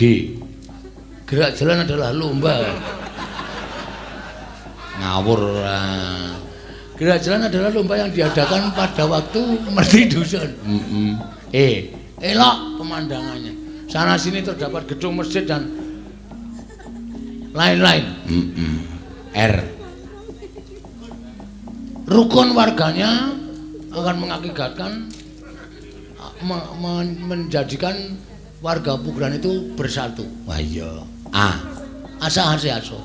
G. Gerak jalan adalah lomba. Ngawur. Gerak jalan adalah lomba yang diadakan pada waktu merti dusun. E. Elok pemandangannya. Sana sini terdapat gedung masjid dan lain-lain. R. Rukun warganya akan mengakibatkan menjadikan warga Pugeran itu bersatu. Wah iya. A. Asa ase aso.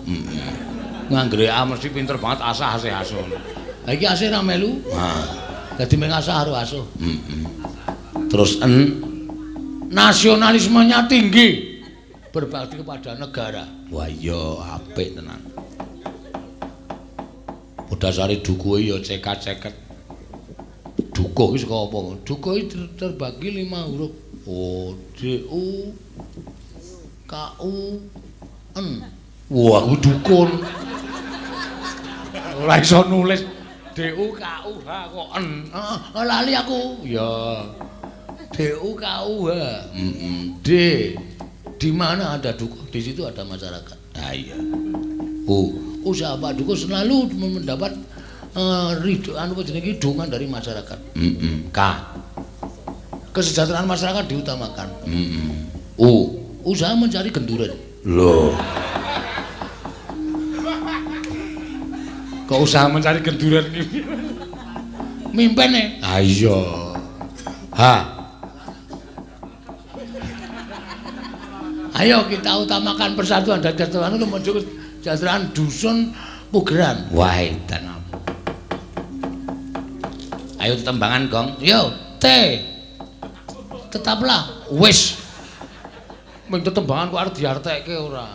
Nganggere A mesti pinter banget asa ase aso. Lah iki ase ra melu. Ha. Dadi mung asa karo aso. Terus N. Nasionalismenya tinggi. Berbakti kepada negara. Wah iya apik tenan. Pudasare dukuhe ya cekat-ceket. Dukuh iki saka apa? Dukuh iki terbagi 5 huruf. O D U K U N. Wah, aku dukun. Ora iso nulis D U K U H kok N. Heeh, lali aku. Ya. D U K U H. D. Di mana ada dukuh, di situ ada masyarakat. Ah iya. U. Usaha Pak Dukuh selalu mendapat ridho anu jenenge dukungan dari masyarakat. K. Kesejahteraan masyarakat diutamakan. U. Usaha mencari genduren. Loh. Kok usaha mencari genduren iki? Mimpene? Ah iya. H. Ayo kita utamakan persatuan dan kesatuan untuk menuju kesejahteraan dusun Pugeran. Wah, edan. Ayo tembangan, Gong. Yo, T. Tetaplah wis. Mung tetembangan kok arep diartekke ora.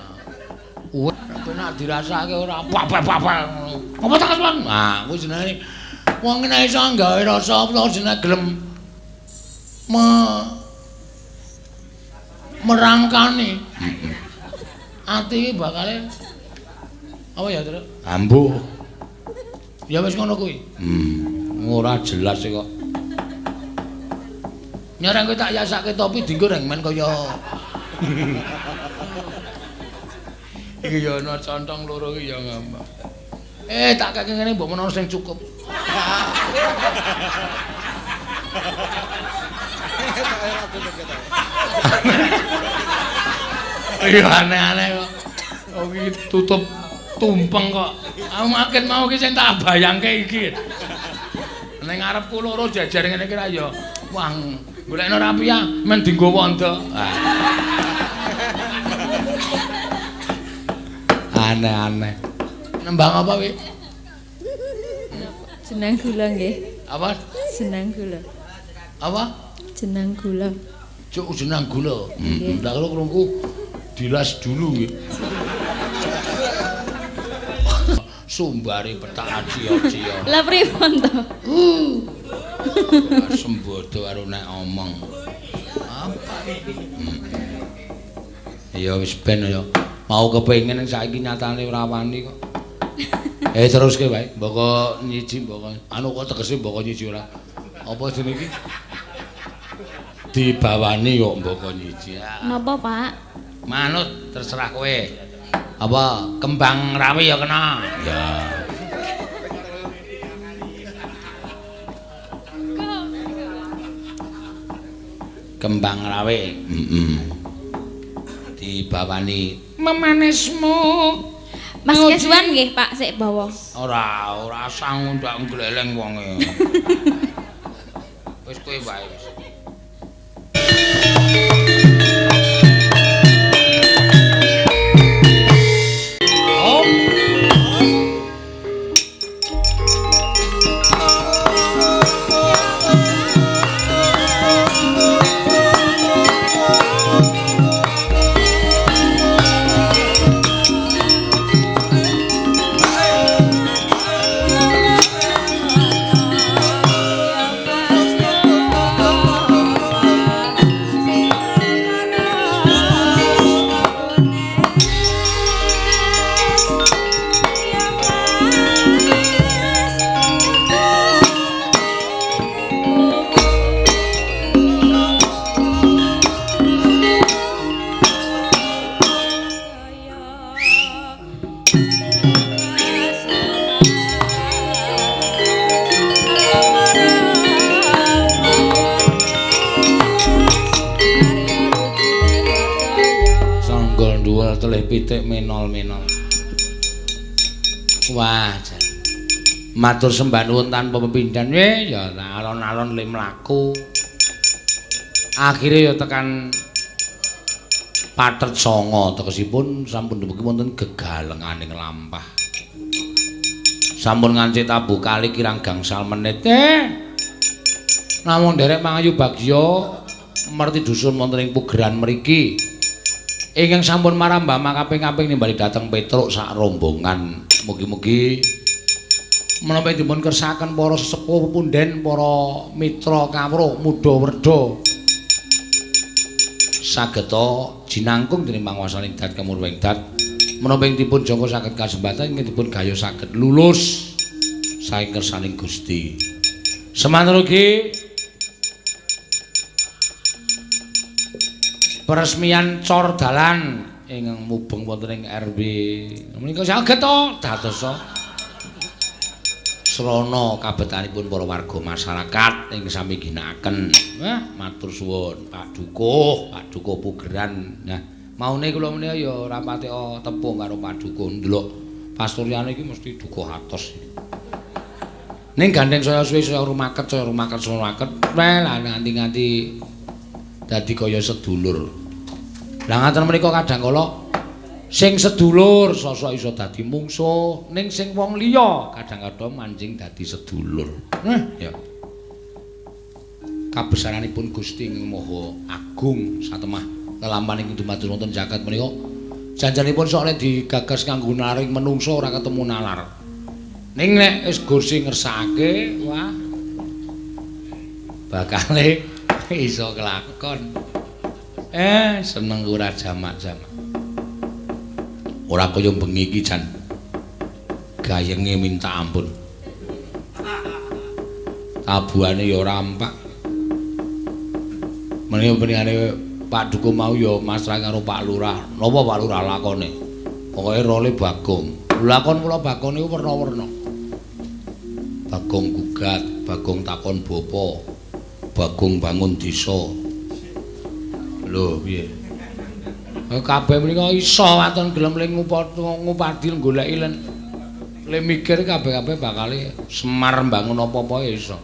Wis penak dirasake ora apa-apa. Apa tak kesuwen? Nah, kuwi jenenge wong nek iso gawe rasa apa jenenge gelem merangkani. Ati iki bakale apa ya, Truk? Ambuh. Ya wis ngono kuwi. Ora jelas kok. Nyarang kowe tak yasake topi dinggo reng men kaya iki ya ana contong loro iki ya ngambang. Tak keke ngene mbok menawa sing cukup. Iya aneh-aneh kok. Oh iki tutup tumpeng kok. Aku makin mau iki sing tak bayangke iki. Ning ngarepku loro jajar ngene iki ra ya. Wah, golekno rapi ya men dienggo wondo. Aneh-aneh. Nembang apa wi? Jenang gula nggih. Apa? Jenang gula. Apa? Jenang gula. Cuk jenang gula. Ndak karo krungku dilas dulu nggih. Sumbare petak aci-aci. Lah pripun to? Sembodo karo nek omong. Apa iki? Ya wis ben ya. Mau kepengin saiki nyatane ora wani kok. Teruske wae. Mboko nyiji mboko. Anu kok tegese mboko nyiji ora. Apa jenenge iki? Dibawani kok mboko nyiji. Napa, Pak? Manut terserah kowe. Apa kembang rawi ya kena? Ya. Kembang rawi. Dibawani memanismu. Mas Keswan nggih, Pak, sik bawa. Ora, ora sang ndak ngleleng wonge. Wis kowe wae wis. Oh. Ganduwel telih pitik menol-menol. Wah, jan. Matur sembah nuwun tanpa pepindhan ya alon-alon le mlaku. Akhire ya tekan Pathet Sanga, tegesipun sampun dumugi wonten gegalenganing lampah. Sampun ngancik tabuh kali kirang gangsal menit. Namung nderek mangayu bagya merti dusun wonten ing Pugeran mriki. Ingkang sampun marambah makaping-kaping nimbali dhateng Petruk sak rombongan. Mugi-mugi menapa dipun kersakaken para sesepuh punden, para mitra kawruh muda werda sageta jinangkung dening panguwasaning dat kemurwing dat. Menapa ing dipun jangka saged kasembatan ing dipun gayuh saged lulus saking kersaning Gusti. Semanten ugi peresmian cor dalan ingkang mubeng wonten ing RW menika saged to dadosa srana kabetanipun para warga masyarakat ing sami ginakaken. Wah, matur suwun Pak Dukuh, Pak Dukuh Pugeran. Nah, maune kula menika ya ora pati tepung karo Pak Dukuh ndelok pasturyane iki mesti dukuh atos. Ning gandeng saya suwe saya rumaket, saya rumaket, saya rumaket, lah nganti-nganti dadi kaya sedulur. Lah ngaten menika kadang kala sing sedulur sosok iso dadi mungsuh, ning sing wong liya kadang-kadang manjing dadi sedulur. Nah, ya. Kabesaranipun Gusti ingkang Maha Agung satemah lelampaning dumados wonten jagat menika janjanipun sok nek digagas kanggo naring menungso ora ketemu nalar. Ning nek wis Gusti ngersakake, wah bakale iso kelakon. Seneng ora jamak-jamak. Ora kaya bengi iki jan gayenge minta ampun. Tabuhane ya ora ampak. Menika peningane Pak Dukuh mau ya masrah karo Pak Lurah. Napa Pak Lurah lakone? Pokoke role Bagong. Lakon kula Bagong niku werna-werna. Bagong gugat, Bagong takon bapa, Bagong bangun desa. Lho piye? Kabeh menika iso waton gelem le ngupadi goleki lan le mikir kabeh-kabeh bakale Semar mbangun apa-apa iso.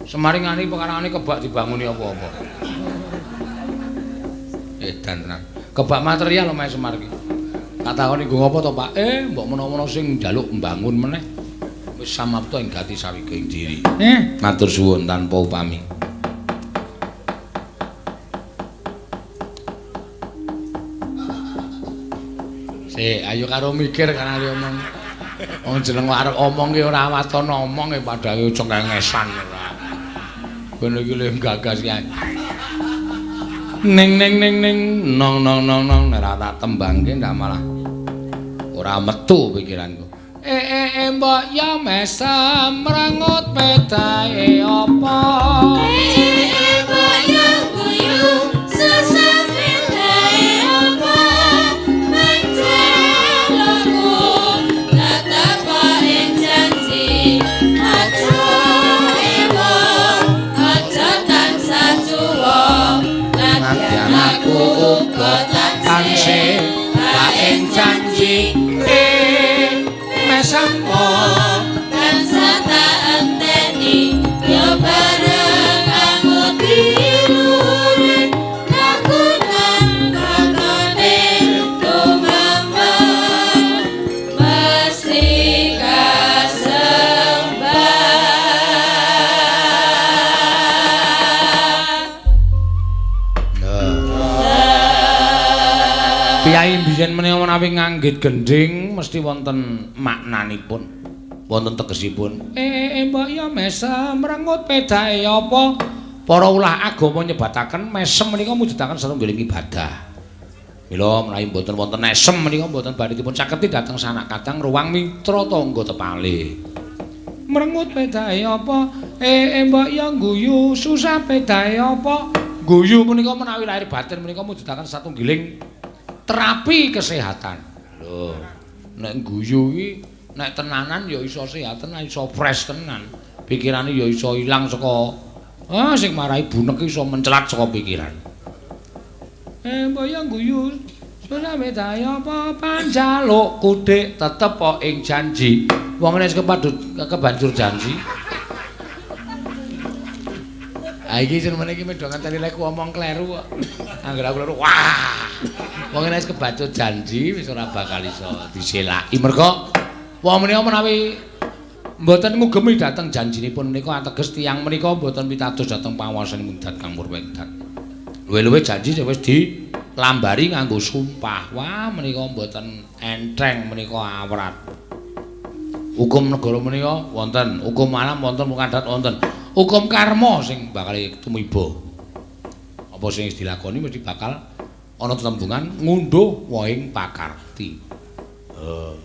Semar ngani perkarane kebak dibanguni apa-apa. Edan tenan. Kebak material omahe Semar iki. Tak takoni nggo ngapa to, Pak? Mbok menawa-menawa sing njaluk mbangun meneh wis samapta ing gati sawiging diri. Matur suwun tanpa upami. Ayo karo mikir kan ali omong. Wong jeneng arep omong ki ora waton omong e padahal cengengesan ora. Kono iki le gagas ki. Ning ning ning ning nong nong nong nong nek ora tak tembangke ndak malah ora metu pikiranku. Mbok ya mesem mrengut pedae apa? Mbok ya guyu susah pedae apa? Aku uga tansih ing janji mesampo tansah tak enteni yo bareng anguti luhur kagunan patane tumambang mesti kasembah. Piyai biyen menika menawi nganggit gendhing mesti wonten maknanipun, wonten tegesipun. Mbok ya mesem mrengut pedae apa? Para ulah agama nyebataken mesem menika mujudaken satunggiling ibadah. Mila menawi mboten wonten mesem menika mboten badhe dipun caketi dhateng sanak kadang ruang mitra tangga tepale. Mrengut pedae apa? Mbok ya guyu susah pedae apa? Guyu menika menawi lahir batin menika mujudaken satunggiling terapi kesehatan. Lho, nek guyu iki nek tenanan ya iso sehat tenan, iso fresh tenan. Pikirane ya iso ilang saka sing marai bunek iso mencelat saka pikiran. Mbok ya guyu Sulame daya apa panjalukku Dik tetep ing janji. Wong nek kebanjur janji. Ha iki jenenge iki medho ngenteni lek omong kleru kok. Angger aku kleru wah. Wong nek kebanjur janji wis ora bakal iso diselaki. Mergo wong menika menawi mboten ngugemi dhateng janjinipun menika ateges tiyang menika mboten pitados dhateng panguwasanipun Dat Kang Purwengdat. Luwih-luwih janji wis dilambari nganggo sumpah. Wah menika mboten enteng menika awrat. Hukum negara menika wonten, hukum alam wonten, hukum adat wonten. Hukum karma sing bakal tumiba. Apa sing wis dilakoni mesti bakal ana tetembungan ngunduh wohing pakarti. Heeh.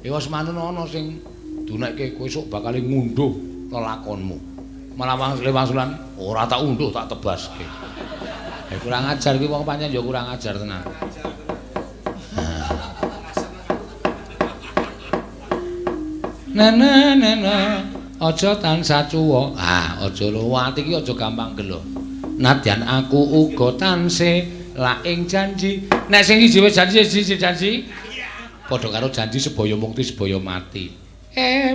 Ewa semanten ana sing dunekke kowe esuk bakal ngunduh lelakonmu. Malah wangsul-wangsulan ora tak unduh tak tebaske. Kurang ajar kuwi wong pancen ya kurang ajar tenan. Nene nene aja tansah cuwa. Ah, aja lho ati iki aja gampang gelo. Nadyan aku uga tansih laing janji. Nek sing siji wis janji siji janji. Padha karo janji sebaya mukti sebaya mati.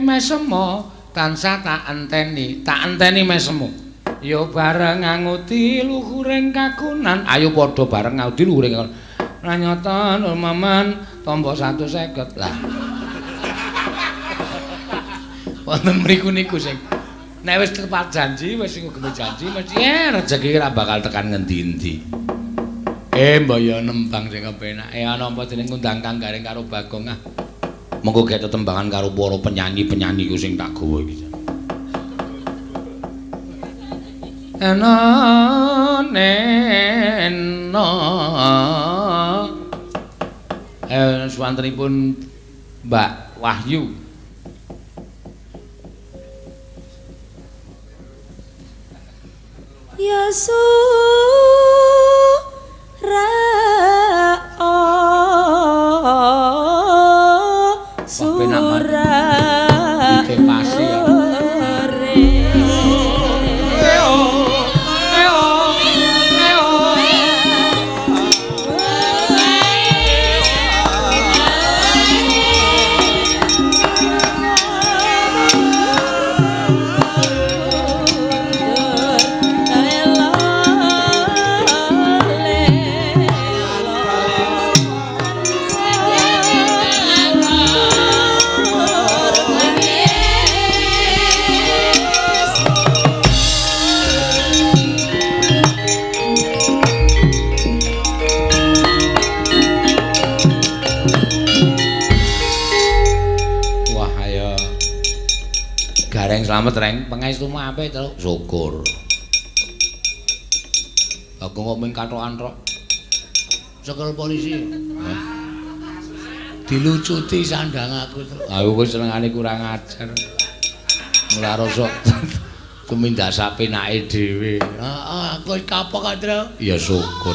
Mesemo tansah tak enteni mesemu. Ya bareng nganguti luhuring kagunan. Ayo padha bareng nganguti luhuring kagunan. Ranyata maman tampa 150. Lah. Wonten mriku niku sing nek wis tepat janji, wis sing ngugemi janji mesti rejeki ora bakal tekan ngendi-endi. Mbaya nembang sing kepenak. Ana apa jeneng ngundang Kang Gareng karo Bagong ah. Mengko gek tetembangan karo para penyanyi-penyanyi ku sing tak gawa iki. Ena nena suwantenipun Mbak Wahyu. Ya sura Slamet reng, pangestumu apik to? Syukur. Aku kok mung kathokan tok. Cekel polisi. Hah? Dilucuti sandang aku to. Aku wis senengane kurang ajar. Mula rasa tumindak sapenake dhewe. Heeh, aku wis kapok kok, Tru. Ya syukur.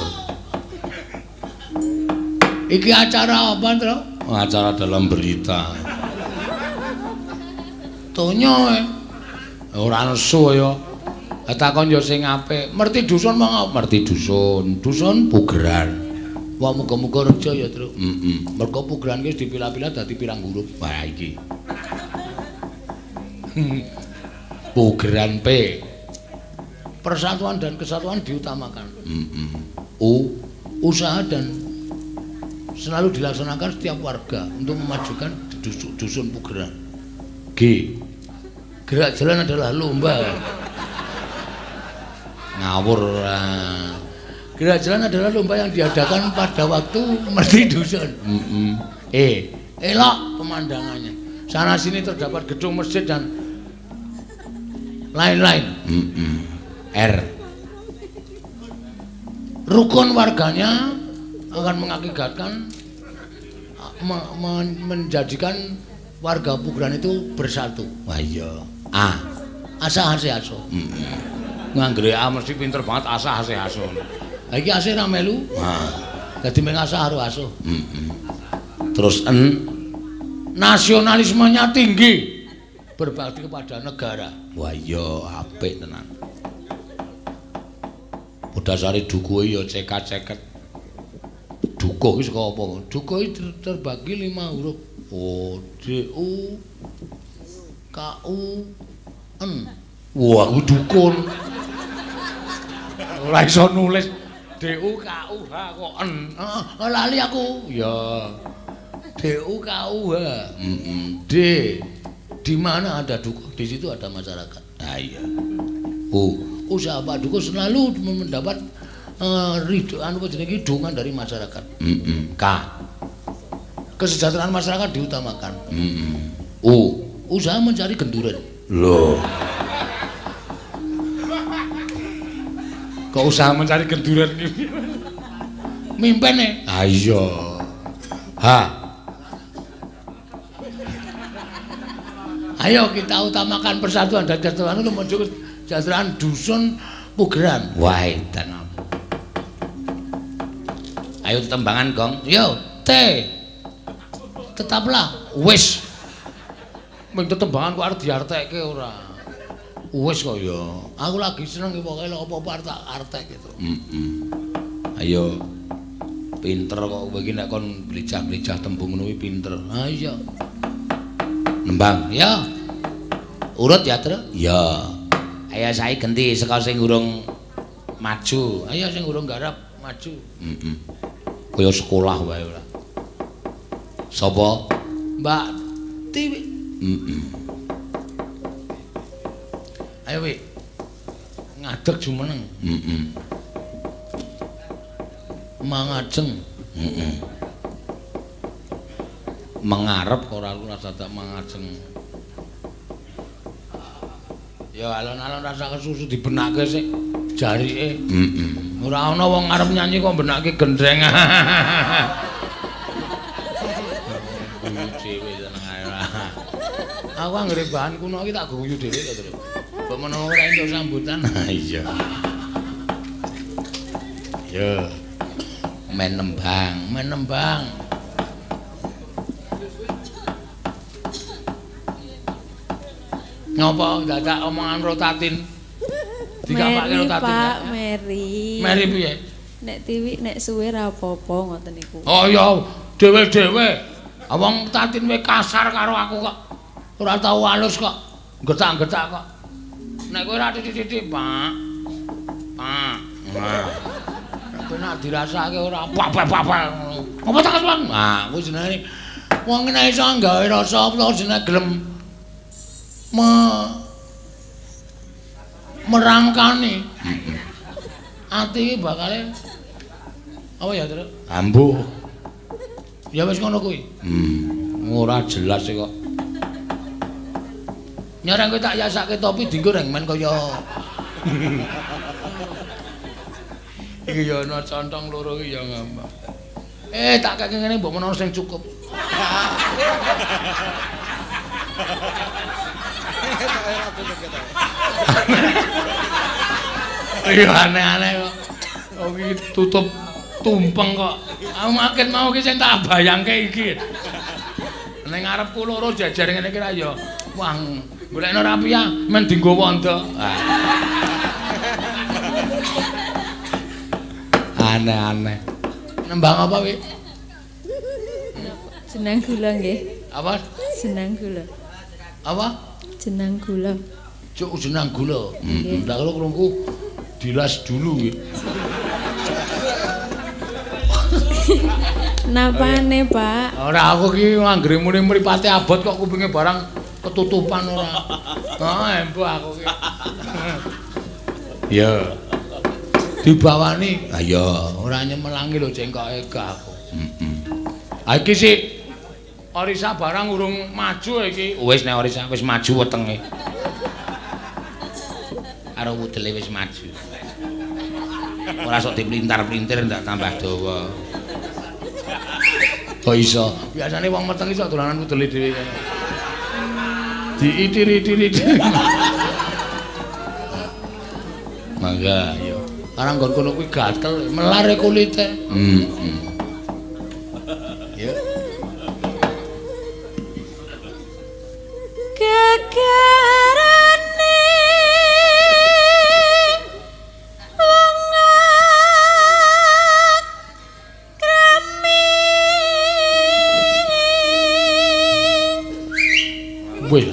Iki acara apa, Tru? Acara dalam berita. Tonyo ora nesu ya. Takon ya sing apik. Merti dusun mong merti dusun. Dusun Pugeran. Wah muga-muga reja ya, Tru. Heeh. Mergo Pugeran iki wis dipilah-pilah dadi pirang huruf. Wah iki. Pugeran P. Persatuan dan kesatuan diutamakan. Heeh. U. Usaha dan selalu dilaksanakan setiap warga untuk memajukan dusun Pugeran. G. Gerak jalan adalah lomba. Ngawur. Gerak jalan adalah lomba yang diadakan pada waktu merti dusun. E. Elok pemandangannya. Sana sini terdapat gedung masjid dan lain-lain. R. Rukun warganya akan mengakibatkan menjadikan warga Pugeran itu bersatu. Wah iya. A. Asa ase aso. Nganggere A mesti pinter banget asa ase aso. Ha iki ase ra melu. Ha. Dadi mung asa karo aso. Terus N. Nasionalismenya tinggi. Berbakti kepada negara. Wah iya apik tenan. Pudasare dukuhe ya cekak-ceket. Dukuh iki saka apa? Dukuh iki terbagi 5 huruf. Oh, D U K U N. Wah, aku dukun. Ora iso nulis D U K U H kok N. Heeh, lali aku. Ya. D U K U H. D. Di mana ada dukuh, di situ ada masyarakat. Ah iya. U. Usaha Pak Dukuh selalu mendapat ridho anu jenenge dukungan dari masyarakat. K. Kesejahteraan masyarakat diutamakan. U. Usaha mencari genduren. Loh. Kok usaha mencari genduren iki? Mimpene? Ah iya. H. Ayo kita utamakan persatuan dan kesatuan untuk menuju kesejahteraan dusun Pugeran. Wah, edan. Ayo tembangan, Gong. Yo, T. Tetaplah wis. Ming tetembangan kok arep diartekke ora. Wis kok ya. Aku lagi seneng iki pokoke apa-apa arep tak artek gitu. Ayo. Pinter kok kowe iki nek kon blicah-blicah tembung ngono kuwi pinter. Ha iya. Nembang, ya. Urut ya, Tru? Ya. Ayo saiki genti saka sing urung maju. Ayo sing urung garap maju. Kaya sekolah wae ora. Sapa? Mbak Tiwi. Ayo wi. Ngadeg jumeneng. Mangajeng. Mengarep ora ora dadak mangajeng. Ya alon-alon rasa kesusu dibenake sik jarike. Ora ana wong arep nyanyi kok benake gendreng. Guyu dhewe seneng ae ora. Aku anggere bahan kuno iki tak guyu dhewe to, Tru. Mbok menawa ora entuk sambutan. Ha iya. Yo. Men nembang, men nembang. Ngopo dadak omongan rotatin? Dikapake rotatin. Pak, Meri. Meri piye? Nek Tiwi nek suwe ra apa-apa ngoten niku. Oh iya, dhewe-dhewe. Wong Tatin we kasar karo aku kok. Ora tau halus kok. Getak-getak kok. Nek kowe ora titik-titik, Pak. Pak. Nah. Nek dirasake ora apa-apa ngono. Apa tak kesuwen? Nah, kuwi jenenge wong nek iso gawe rasa apa jenenge gelem merangkani. Ati iki bakale apa ya, Tru? Ambuh. Ya wis ngono kuwi. Ora jelas kok. Nyarang kowe tak yasake topi dienggo reng men kaya iki ya ana contong loro iki ya ngambang. Tak keke ngene mbok menawa sing cukup. Iya aneh-aneh kok. Oh iki tutup tumpeng kok. Aku makin mau iki sing tak bayangke iki. Ning ngarepku loro jejer ngene iki ra ya. Wah, golekno rapiah men dienggo wondo. Aneh-aneh. Nembang apa wi? Jenang gula nggih. Apa? Jenang gula. Apa? Jenang gula. Cuk jenang gula. Heeh. Ndak karo krungku dilas dulu nggih. Napane, Pak? Ora aku ki anggere muni mripate abot kok kupinge barang ketutupan ora. Ah, embuh aku ki. Ya. Dibawani. Ha iya, ora nyemelangi lho cengkoke gak aku. Heeh. Ha iki sik Orisa barang urung maju iki. Wis nek Orisa wis maju wetenge. Karo wudele wis maju. Ora sok diplintar-plintir ndak tambah dawa. Kok iso? Biasane wong meteng iso dolanan wudele dhewe. Diitiri-itiri. Mangga ayo. Karang nggon kono kuwi gatel, melar kulite. Heeh. Ya. Gegerane wong kremet Wis.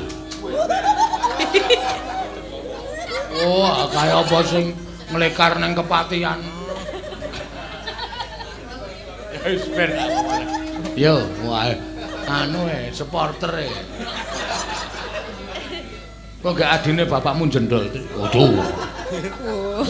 Oh, kaya apa sing nglekar ning kepatihan. Ya wis ben. Yo, wah anu e supporter e. Kok gak adine bapakmu jendol. Waduh. Oh.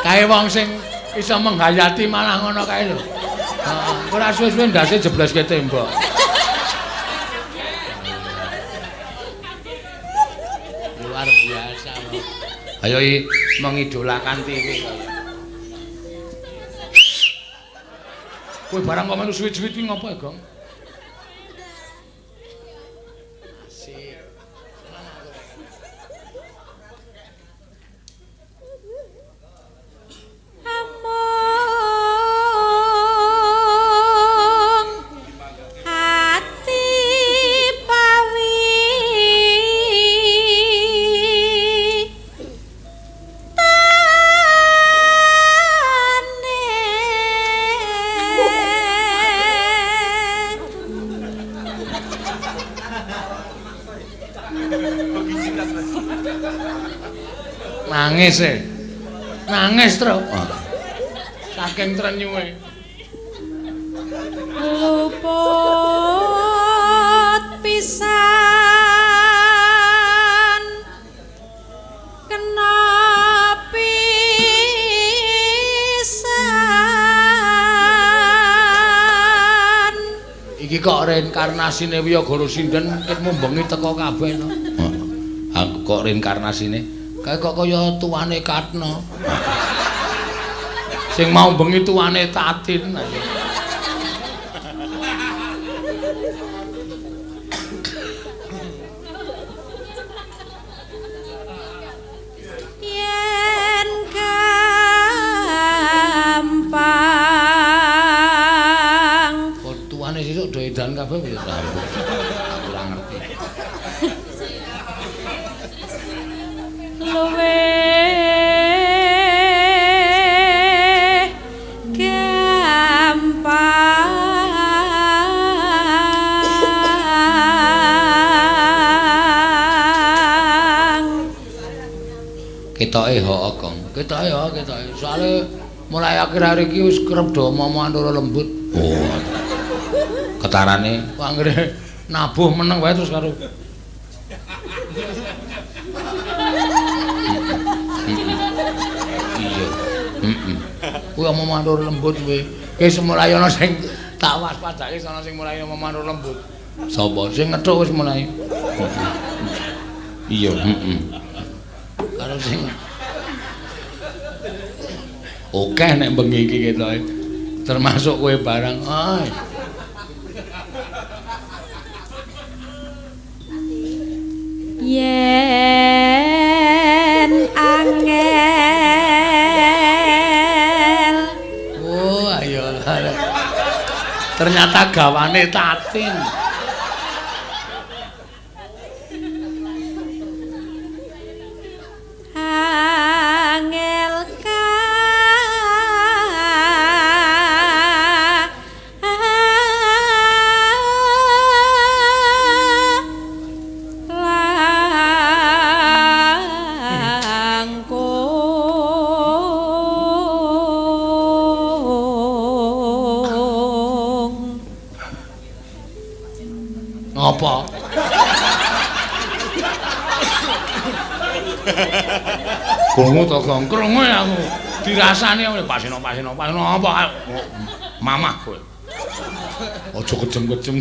Kae wong sing iso menghayati malah ngono kae lho. Heeh, ora suwe-suwe ndase jebleske tembok. Luar biasa. Ayo mengidolakan TV. Kowe barang kok melu suwit-suwit iki ngopo ya, Gong? Asik. Amung ati pawi tane Nangis e. Nangis, Tru. Saking trenyuhe. Luput pisan kena pisan. Iki kok reinkarnasine Wiyagara Sinden ketmu bengi teko kabeh no. Aku kok reinkarnasine kae kok kaya tuane Katno. Sing mau bengi tuane Tatin. Yen gampang Kok tuane sesuk do edan kabeh piye ta? Aku ora ngerti. Luwih gampang Ketoke hok, Gong. Ketoke hok, ketoke. Soale mulai akhir-akhir iki wis kerep do omong-omongan loro lembut. Oh. Ketarane anggere nabuh meneng wae terus karo. Iya. Heeh. Kuwi omongan loro lembut kuwi. Wis mulai ana sing tak waspadake ana sing mulai omongan loro lembut. Sapa sing ngethuk wis mulai. Iya, heeh. Karo sing akeh nek bengi iki ketoke. Termasuk kowe barang. Ai. Yen angel. Oh, ayo. Ternyata gawane Tatin. Angel ka langkung. Ngopo? Krungu to, Gong? Krungu ya aku. Dirasani pasino pasino pasino apa? Mamah kowe. Aja kejem-kejem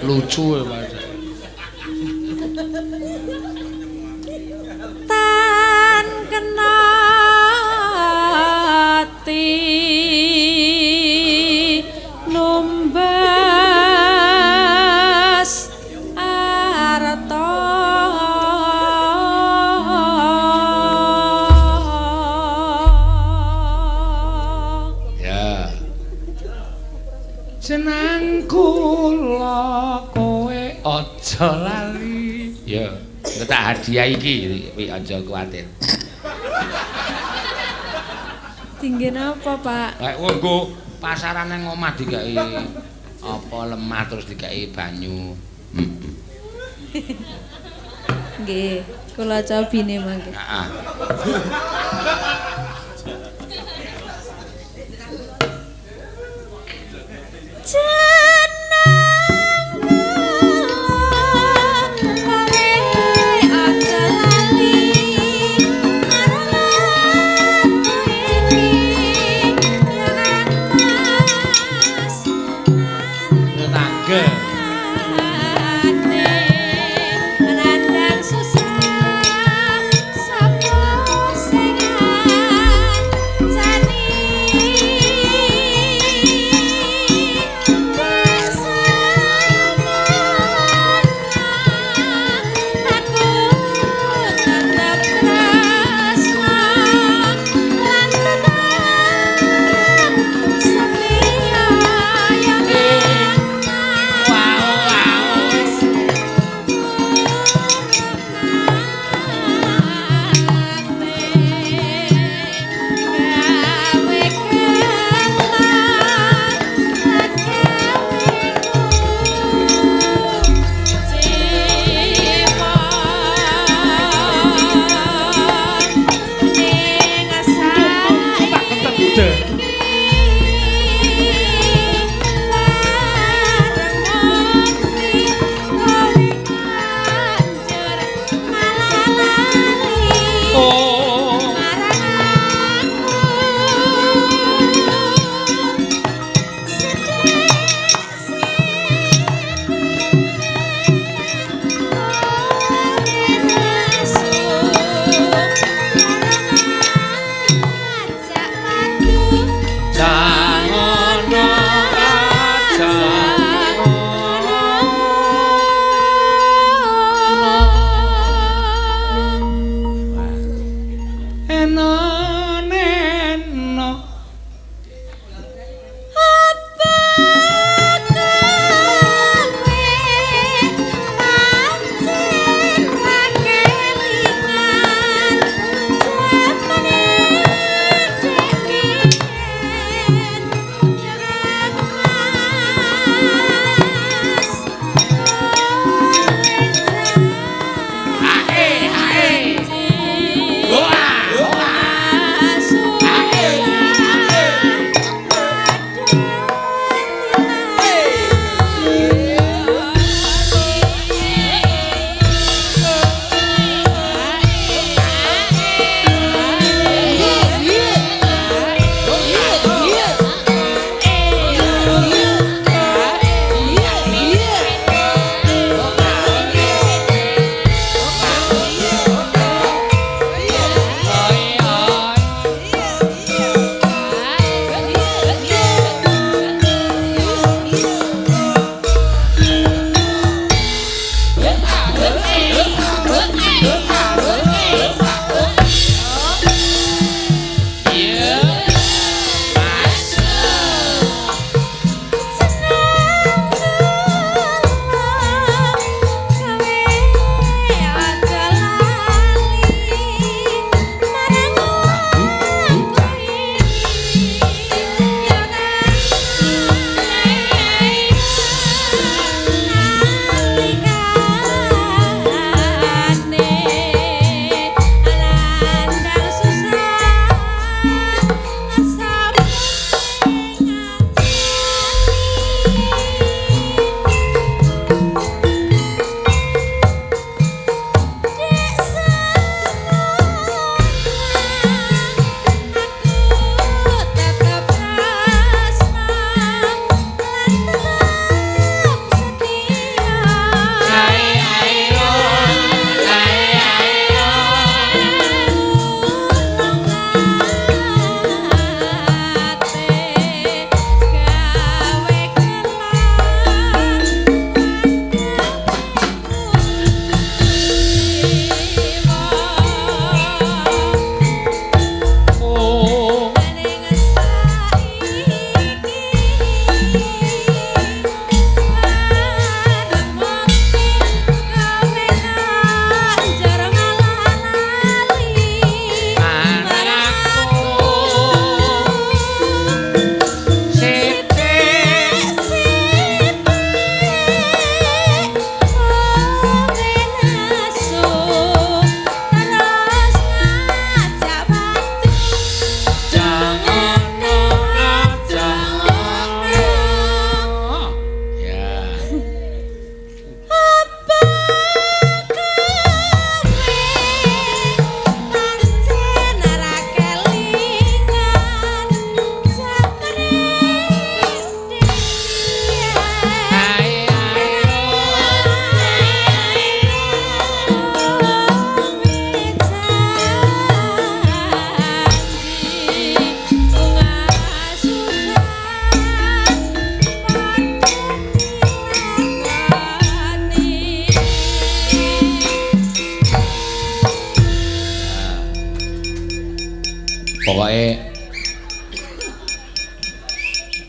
lucu ya, Mas. Tan kena ati numbas arta. Aja lali. Ya, tak hadiah iki, kuwi aja kuwatir. Tinggi napa, Pak? Lek nggo pasaran nang omah digawe apa lemah terus digawe banyu. Nggih, kula cobine mangke. Heeh.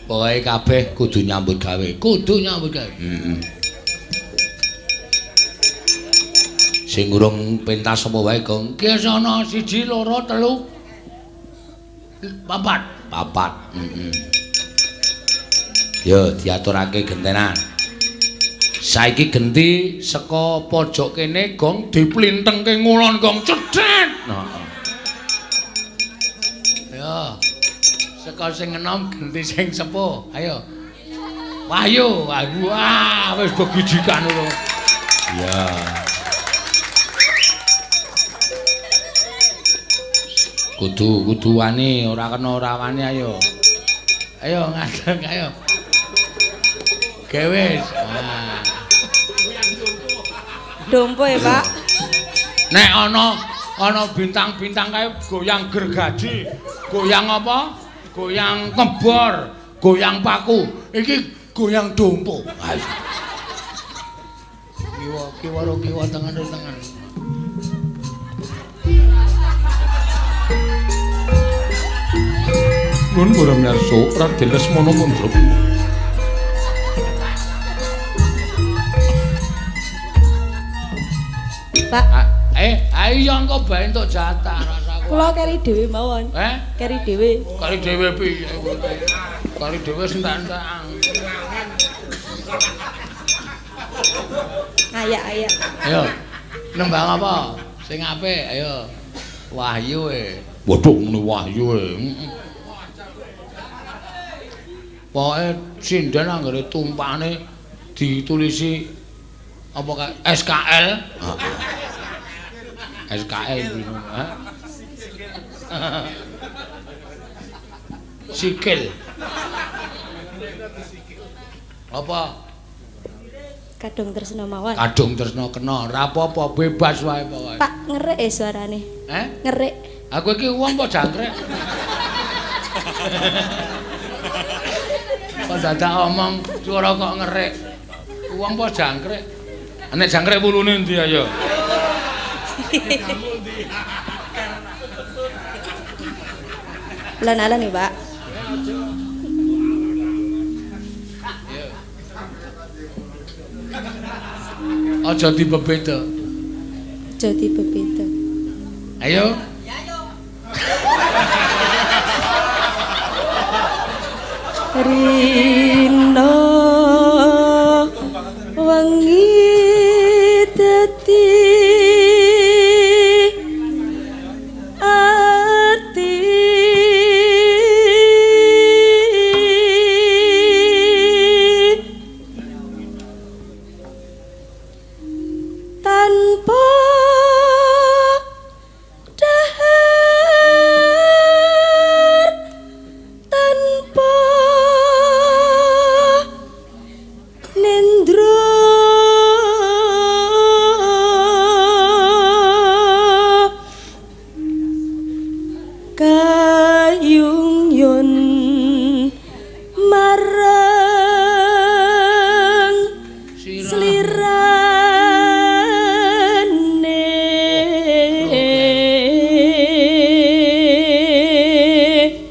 Pokoke kabeh kudu nyambut gawe. Kudu nyambut gawe. Heeh. Sing urung pentas apa wae, Gong? Ki ana 1 2 3 4. 4. Heeh. Yo diaturake gentenan. Saiki genti saka pojok kene gong diplintengke ngulon gong cedhet. Heeh. Yo. Saka sing enom genti sing sepuh. Ayo. Wahyu. Wah, wis begijikan lho. Iya. Kudu wani, ora kena ora wani ayo. Ayo ngadeg ayo. Gewes. Ah. Dompo ya, Pak. Nek ana bintang-bintang kae goyang gergaji, goyang apa? Goyang kebor, goyang paku. Iki goyang dompo. Ayo. Kiwa kiwa kiwa tengen tengen. Nuwun para miyarsa, Raden Lesmana mundhut. Pak. Ayo engko bae entuk jatah rasaku. Kula keri dhewe mawon. Keri dhewe. Keri dhewe piye? Keri dhewe entek-entekan. Ayak-ayak. Ayo. Nembang apa? Sing apik, ayo. Wahyu e. Waduh, ngene wahyu e. Pokoke sinden anggere tumpane ditulisi apa kae SKL. SKL ngono. Sikil. Apa? Kadung Tresna mawon. Kadung Tresna kena, ora apa-apa, bebas wae pokoke. Pak, ngerik suarane. Ngerik. Aku iki wong apa jangkrik? Kok dadak omong suara kok ngerik. Wong apa jangkrik? Nek jangkrik wulune endi ayo? Alon-alon nih, Pak. Aja dibebeda. Aja dibebeda. Ayo. Rino wengi dadi ati tanpa dahar tanpa nendro kayung yun marang slirane.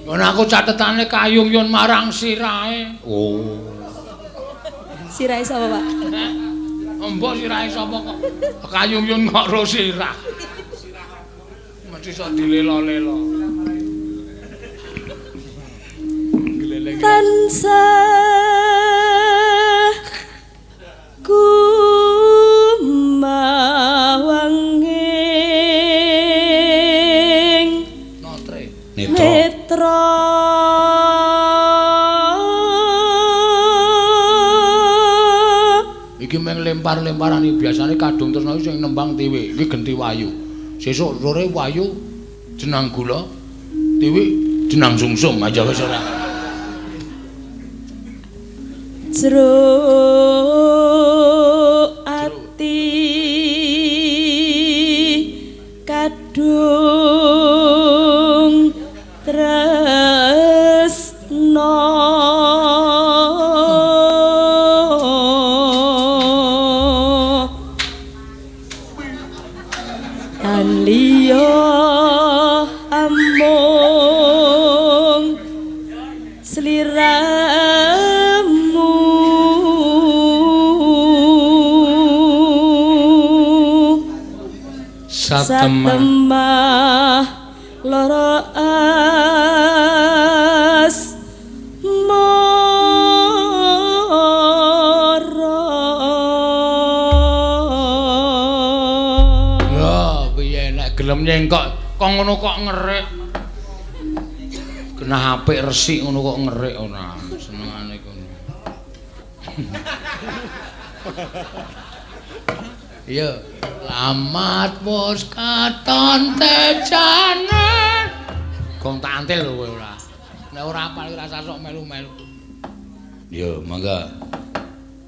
Ngono aku catetane kayung yun marang sirahe. Oh. Sirahe sapa, Pak? Mbok sirahe sapa kok? Kayung yun kok ro sirah. Mesti iso dilelo-lelo. Tansah kumawang ing netra Iki meng lempar-lemparan iki biasane Kadung Tresna iki sing nembang Tiwi, iki genti Wahyu. Sesuk sore Wahyu jenang gula, Tiwi jenang sungsum aja wis ora. Jero ati kadung tresna lan liya amung Satemah. Satemah loro as mara. Ya piye nek gelem nyengkok kok ngono kok ngerik. Genah apik resik ngono kok ngerik ora senengane kono. Iya, lamat wis katon tejane. Gong tak antil lho kowe ora. Nek ora apal ora sasok melu-melu. Yo, mangga.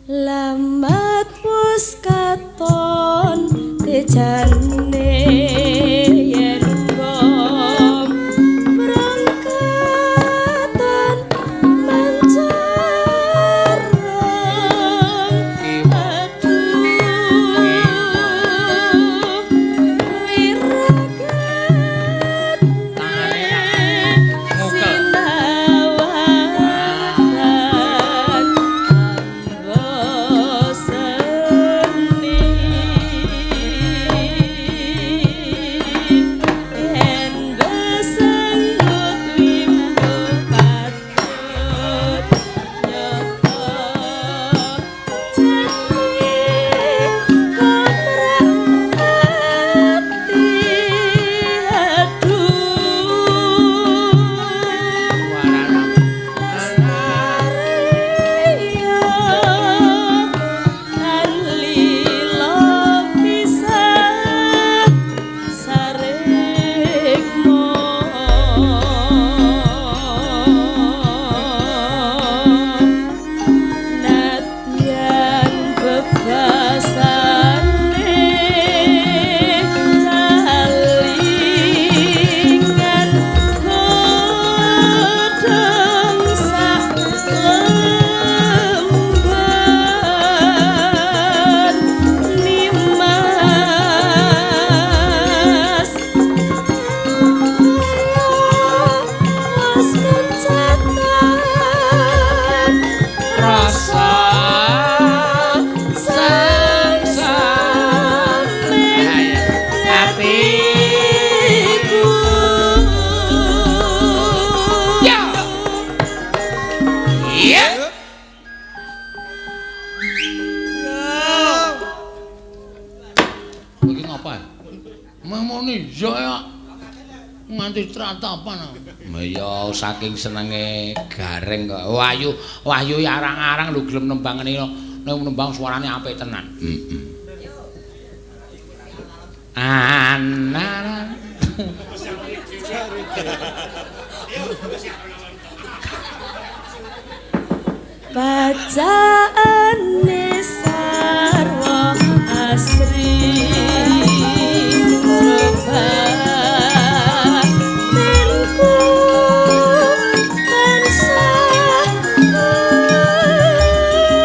Lamat wis katon tejane yen gong brangkatan mancareng. Aduh wiragat sinawan boseni yen besenggut wimbo patut nyata jati komrak ati. Aduh lestariya lan lila pisan sarikma. Nadyan bebasane kalingan godhong sak lembar nimas. Was kencatan Rasa sangsame atiku. Ya. Iya. Iki ngapa? Memoni iya ya. Nganti tratapan. Ya saking senenge gareng kok. Wahyu, Wahyu ya arang-arang lho gelem nembang ngene lho. Nek nembang suarane apik tenan. Heeh. Ana. Bacaane sarwa asri batinku tansah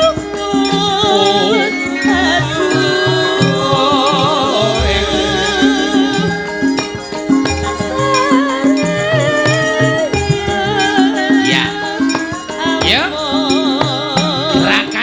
luhur. Aduh Ya. Ya. Gerak.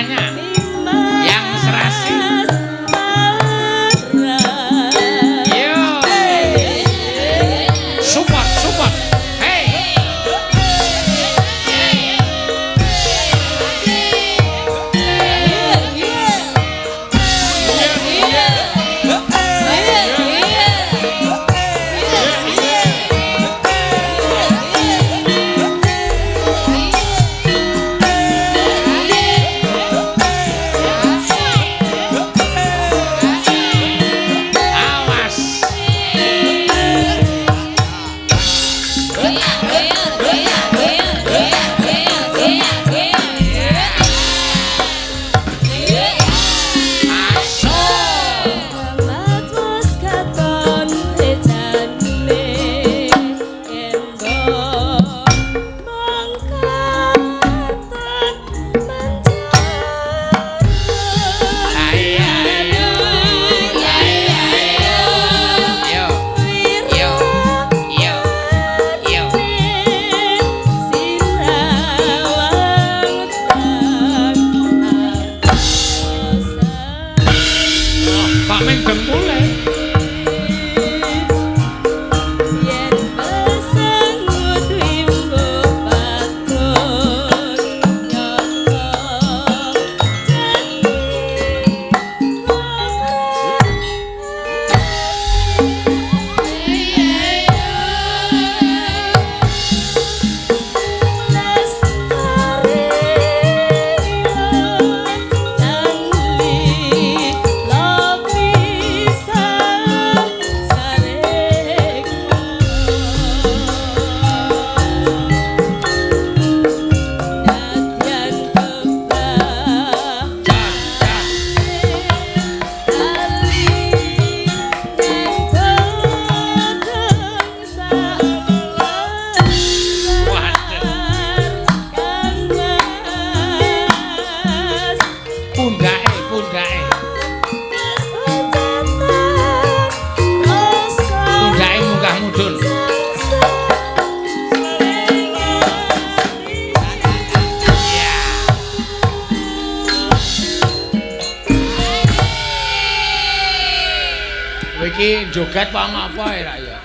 Joget apa ngapa ya ya.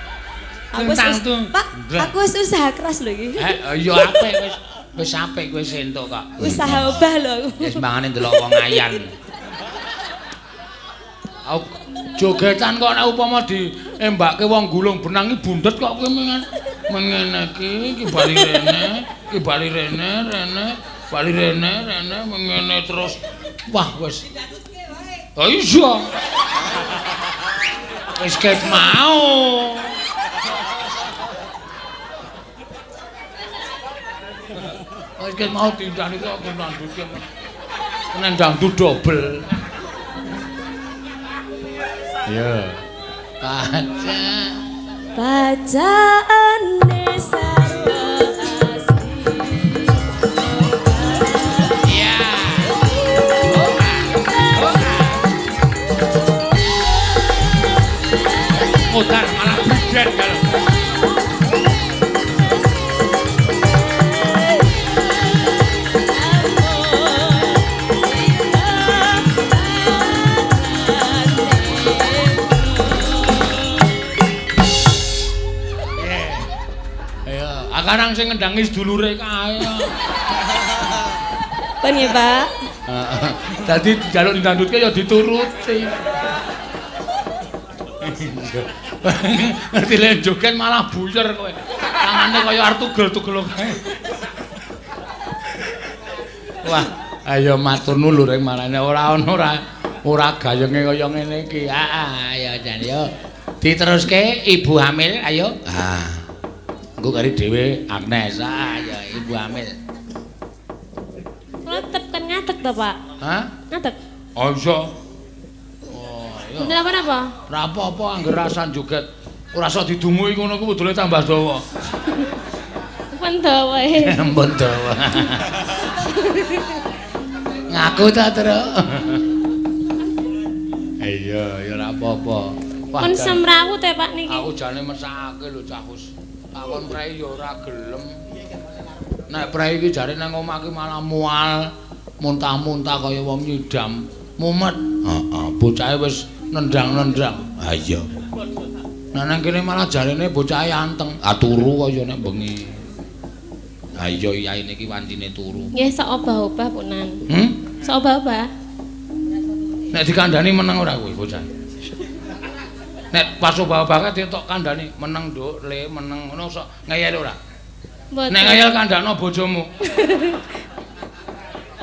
Aku wis Pak, aku wis usaha keras lho iki. Iya apik wis. Wis apik kowe entuk kok. Usaha obah lho aku. Wis mangane ndelok wong ayan. Aku jogetan kok nek upama diembake wong gulung benang iki bundet kok kowe mengene iki, iki bali rene, iki bali rene, rene, bali rene, rene mengene terus. Wah wis. Ha iya. Wis ket mau. Wis ket mau dindani kok nandutke. Nendang dobel. Iya. Baca. Bacaane sarwa asri. Iya. Modar malah bidet kalau. Sekarang sing ngendangi sedulure kae. Pun nggih, Pak. Heeh. Dadi njaluk didandutke ya dituruti. Ngerti le joget malah buyer kowe. Tangane kaya arep tugel-tugel kae. Wah, ayo matur nuwun lho reng marane ora ana ora gayenge kaya ngene iki. Heeh, ayo jan yo. Diteruske ibu hamil, ayo. Ah. Engko kari dhewe Agnes. Ah ya ibu hamil. Kula tetep kan ngadeg to, Pak? Hah? Ngadeg. Oh iya. Oh iya. Bener apa-apa? Ora apa-apa angger rasan joget. Ora iso didumuki ngono kuwi kudune tambah dawa. Pun dawa. Pun dawa. Ngaku ta, Tru? Iya, ya ora apa-apa. Pun semrawut e Pak niki. Aku jane mesake lho cah Kus. Takon prei ya ora gelem. Nek prei iki jare nang omah iki malah mual, muntah-muntah kaya wong nyidam. Mumet. Heeh, bocahe wis nendang-nendang. Ha iya. Nek nang kene malah jarene bocahe anteng. Ah turu kaya nek bengi. Ha iya yaine iki wancine turu. Nggih sok obah-obah punan. Hmm? Sok obah-obah. Nek dikandani meneng ora kowe bocah? Nek pas obah-obah kae tok kandhani meneng nduk le meneng ngono sok ngeyel ora? Mboten. Nek ngeyel kandhano bojomu.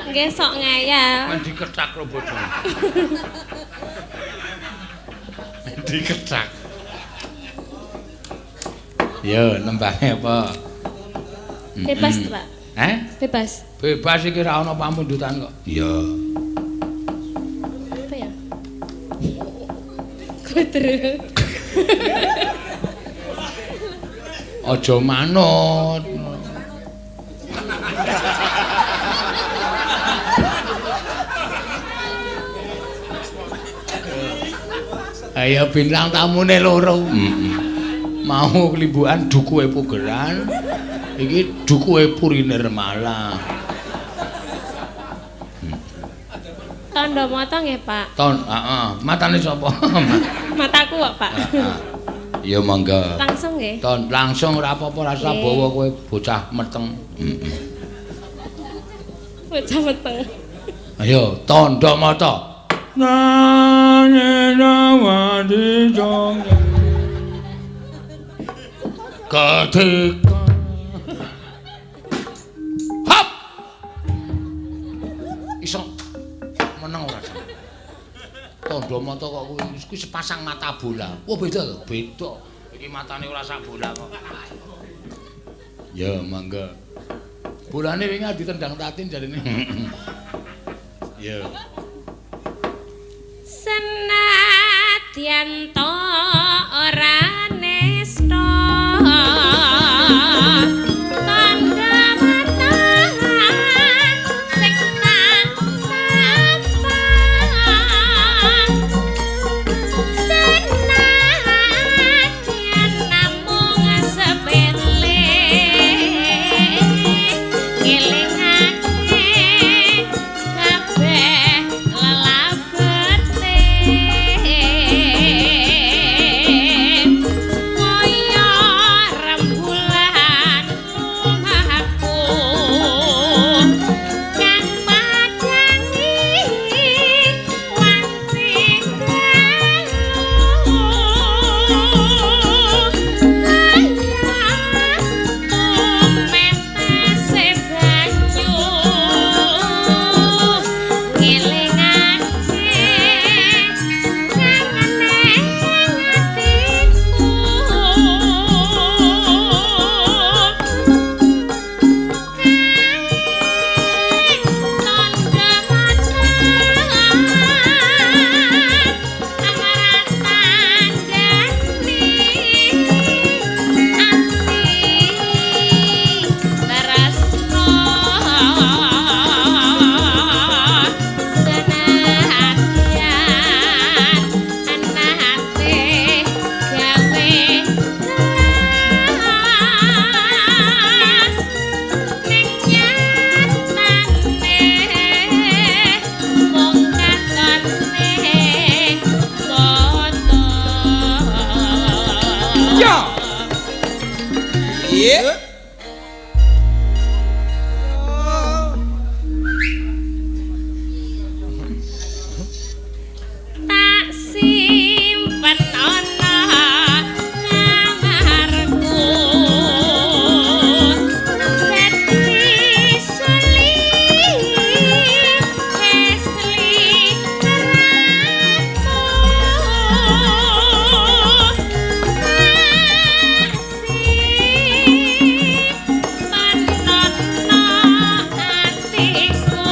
Nggih sok ngeyel. Men dikethak karo bojomu. Men dikethak. Yo nembange apa? Bebas, Pak. Heh? Bebas. Bebas iki ora ana pamundutan kok. Iya. Apa ya? Kudu. Aja manut. Ayo bintang tamune loro. Mau klimbukan dukuhe Pugeran, iki dukuhe Puri Nirmala. Tandha mata nggih, Pak. Ton, heeh. Matane sapa? Mataku kok, Pak. Ya monggo. Langsung nggih. Ton, langsung ora apa-apa rasa bawa kowe bocah meteng. Heeh. Bocah meteng. Ayo, tandha mata. Ketika hap iso meneng ora tandha mata kok kuwi sepasang mata bola. Wah beda to? Beda. Iki matane ora sak bola kok. Ya mangga. Bolane wingi ditendang Tatin jarene. Ya. Senadyan to ora nesta tandha mata sing tak tapang senadyan namung sepele ngelingake kabeh lelabete. Ya. Iya. Tak simpen ana kamarku dadi suli esli ramu tak simpen ana atiku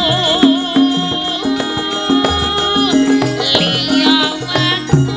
liya wektu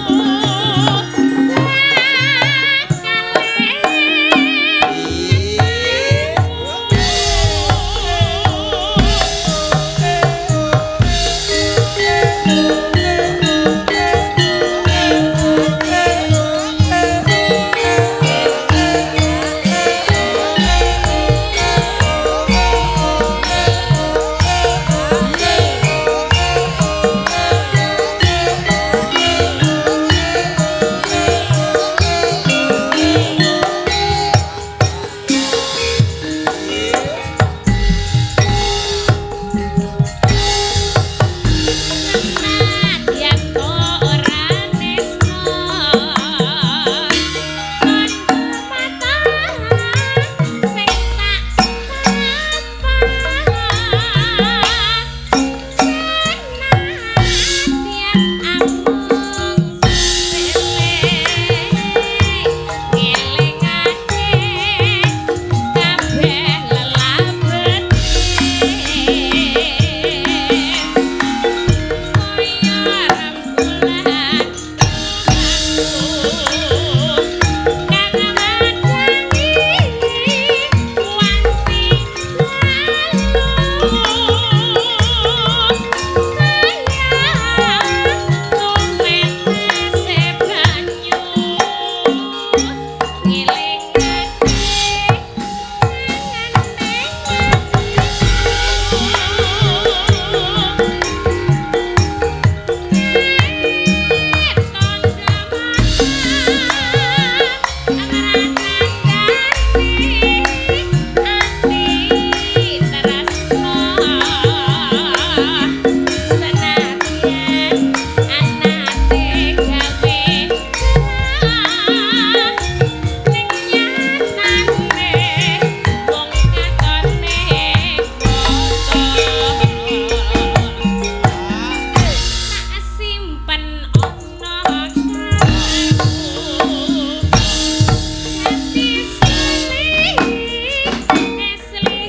Senadyan ora tresna kandha patahan sing tak tapa senadyan amung sepele ngelingake kabeh lelabete kaya rembulan kang madhangi wanti dalu kaya tumetese banyu ngelingake kangene Tak simpen ana kamarku dadi suli esli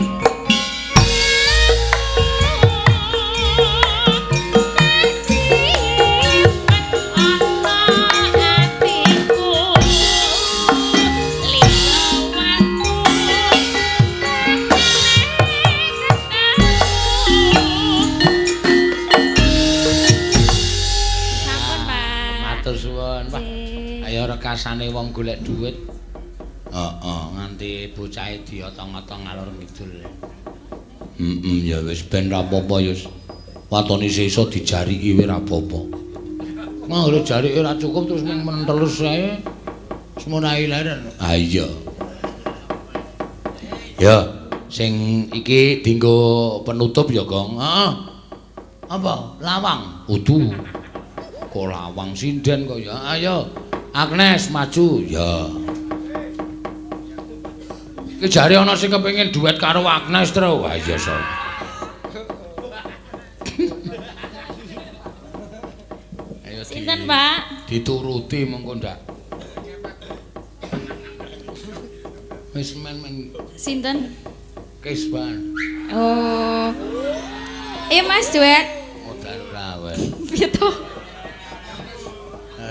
tak simpen ana atiku liya wektu Sampun, Pak. Matur suwun. Wah, Nggih. ayo rekasane wong golek duit. Heeh, nganti bocahe diotong-otong ngalor ngidul. Heeh, ya wis ben ra apa-apa ya. Watone iso dijariki wae ra apa-apa. Mau lho jarike ora cukup terus mung mentelus ae. Semono ae leren. Ah iya. Ya, sing iki dienggo penutup ya, Gong. Heeh. Apa? Lawang. Udu. Kok lawang sinden kok ya. Ayo, Agnes maju. Ya. Iki jare ana sing kepengin duet karo Agnes, Tru. Wah, iya, so. Ayo Sinten, Pak? Dituruti mengko ndak. Wis men-men Sinten? kesban. Oh. Mas duet. Modal ora wes. Piye to?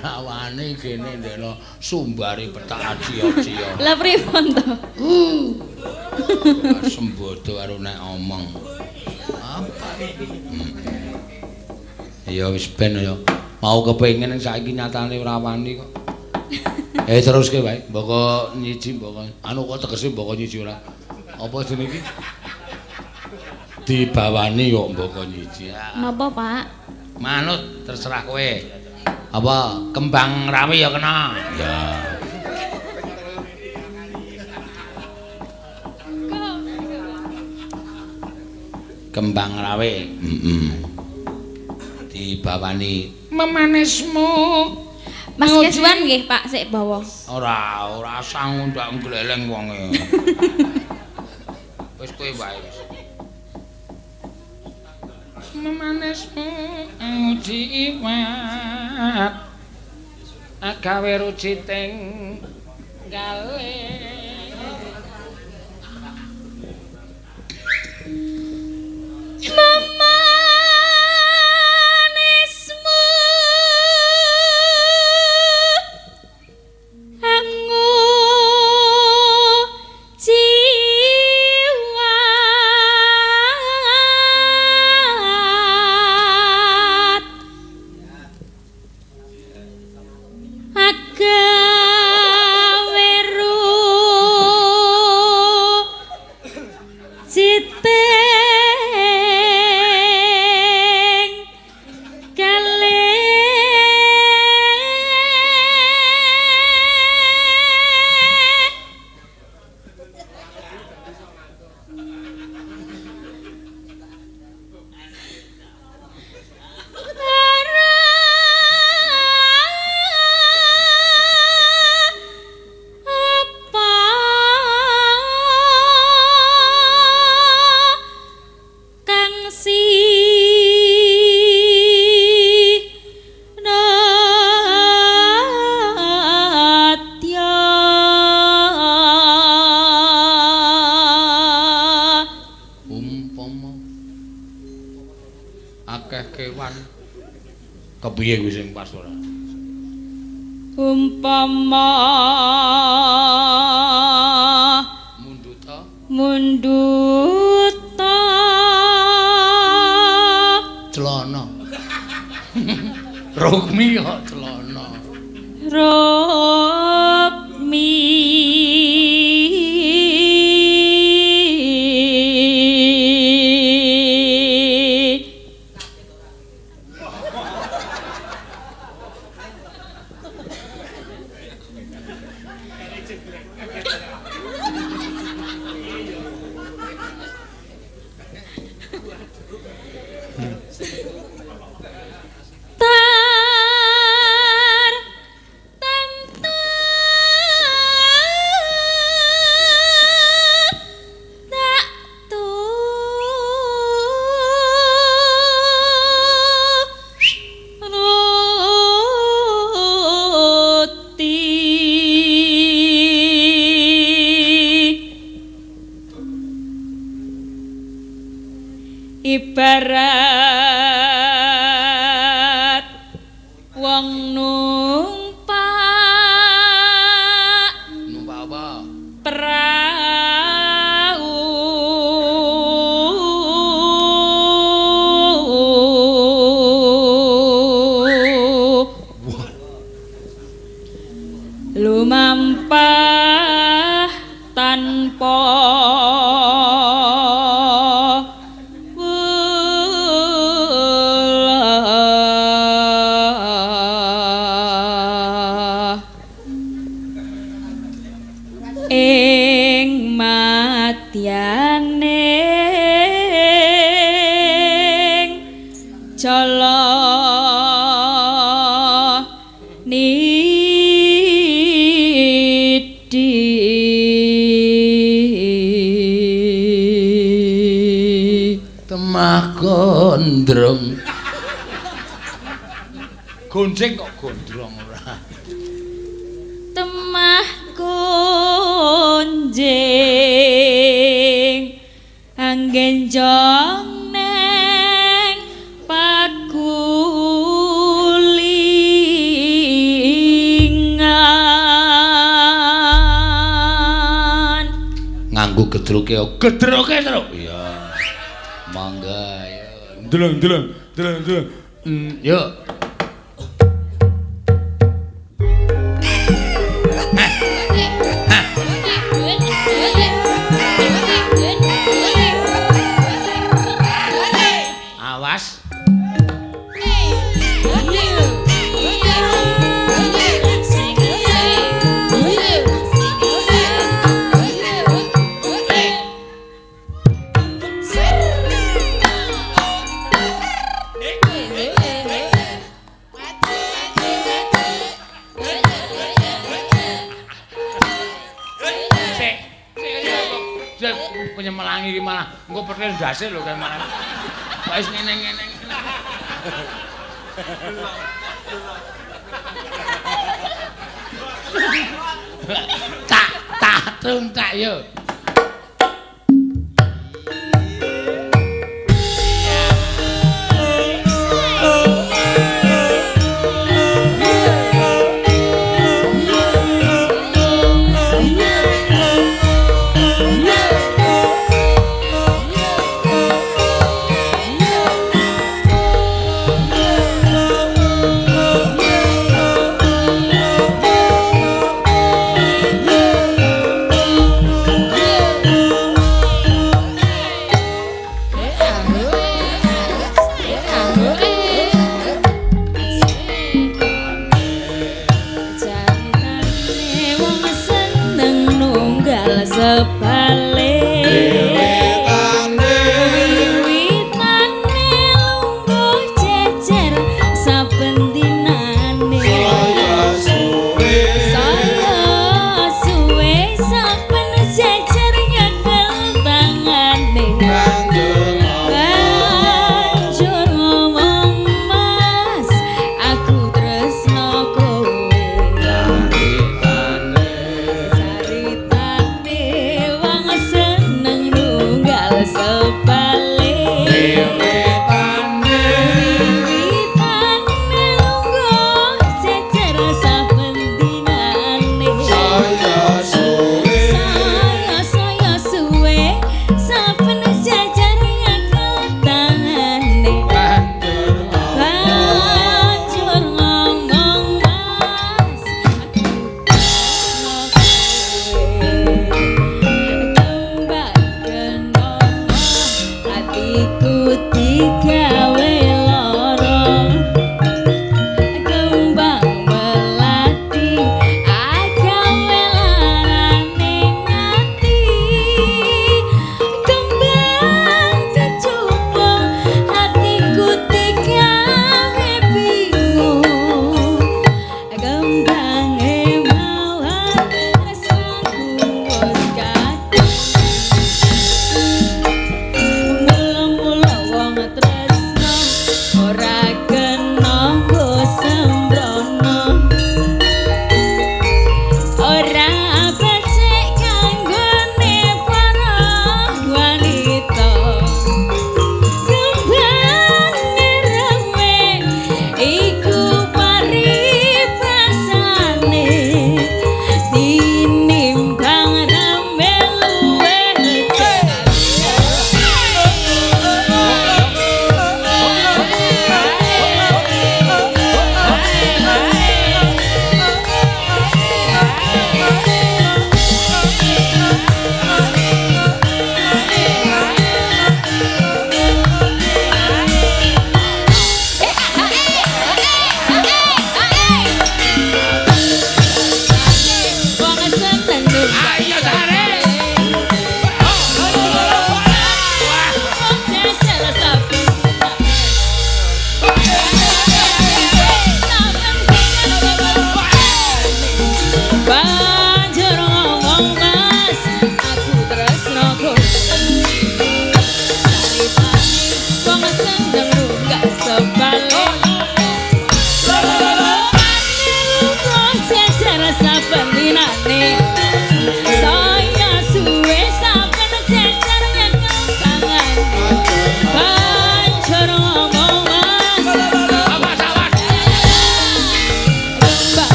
Rawane kene ndekno sumbare petak aci-aci. Lah pripun to? Sembodo karo nek omong. Apa? Ya wis ben ya. Mau kepengin saiki nyatane ora wani kok. Teruske wae. Mboko nyiji mboko. Anu kok tegese mboko nyiji ora. Apa jenenge iki? Dibawani kok mboko nyiji. Napa, Pak? Manut terserah kowe. Apa kembang rawi ya kena? Ya. Kembang rawe. Heeh. Dibawani memanismu. Mas Keswan nggih, Pak, sik bawa. Ora, ora sang ndak gleleng wonge. Wis kowe wae wis. Memanismu nguji iwat. Agawe ruciting gale. Memanismu angu jiwat agawe ruciting gale. Apa kang sinadya Umpama akeh kewan kepiye kuwi sing pas ora? Umpama Munduta munduta celana. Rukmi kok celana. Rukmi tar tentu tak turuti ibarat wong numpak Numpak apa? Prau lumampah tanpa welah ing madyaning jala nidhi. Temah gondrong. Gonceng kok gondrong ora? Temah gonjing anggenjong neng pagulingan. Nganggo gedroke, gedroke truk. Iya. Mangga ya. Deleng deleng deleng deleng. Yo. Awas. Penyemelangi iki malah engko petil ndase lho kae malah. Kok wis ngene-ngene. Tak tak tung tak yo.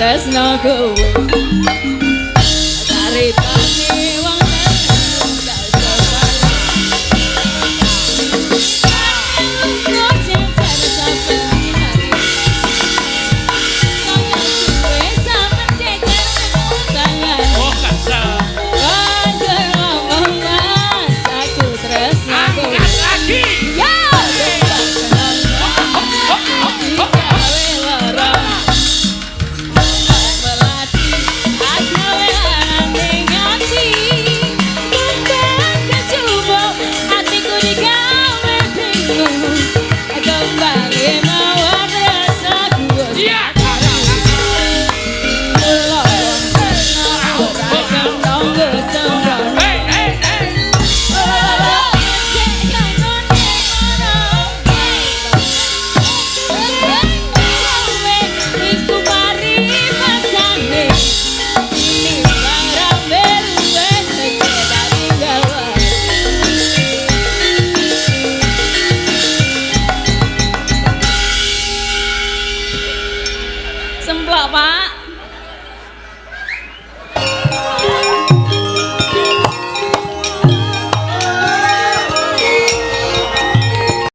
Tresno kowe.